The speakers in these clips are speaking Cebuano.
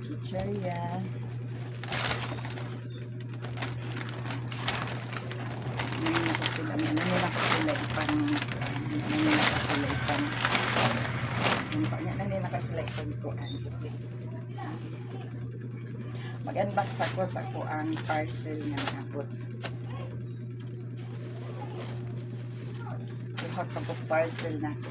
Chichirya. Ano na ko sila, ano nila ko sila ipang, ano nila ko sila ipang, ano pa, ano nila ko sila ipang kuan. Mag-unbox ako sa kuang parcel nga naabot. Duha ka buok parcel na ako.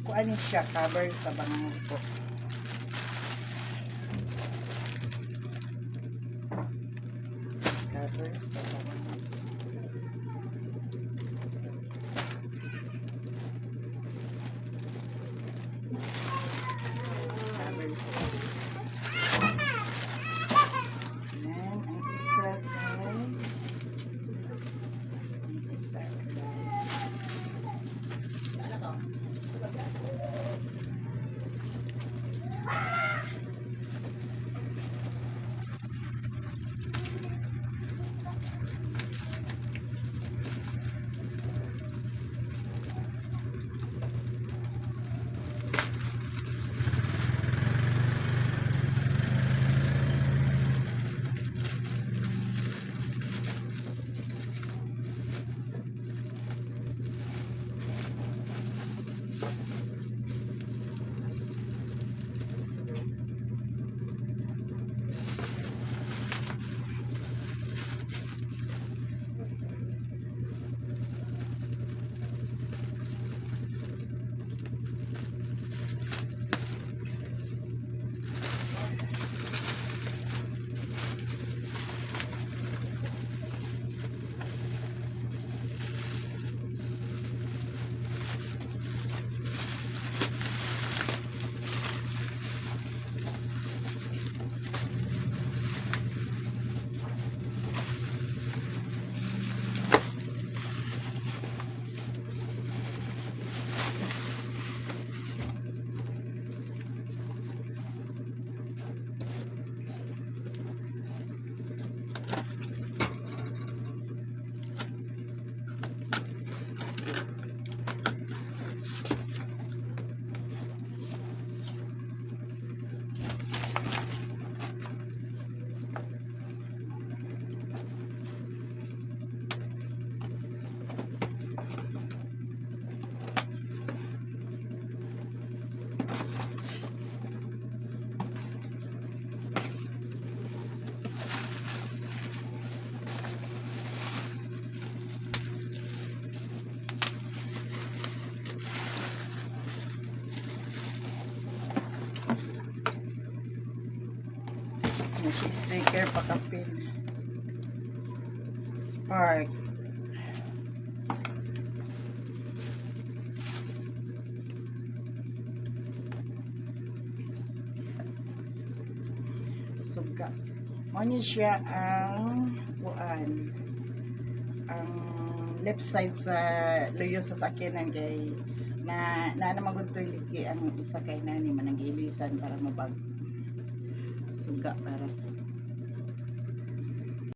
Kuan siya, cover sa bangko. Cover sa bangko. Cover sa bangko. Yan, ang isa kay ang isa kay May sticker pa kapin. Spark. Suga. Mo ni siya ang kuan, ang left side sa luyo sa sakyanan kay na na naman gud liki ang isa kay nani manang gilisan para mabag suga para sa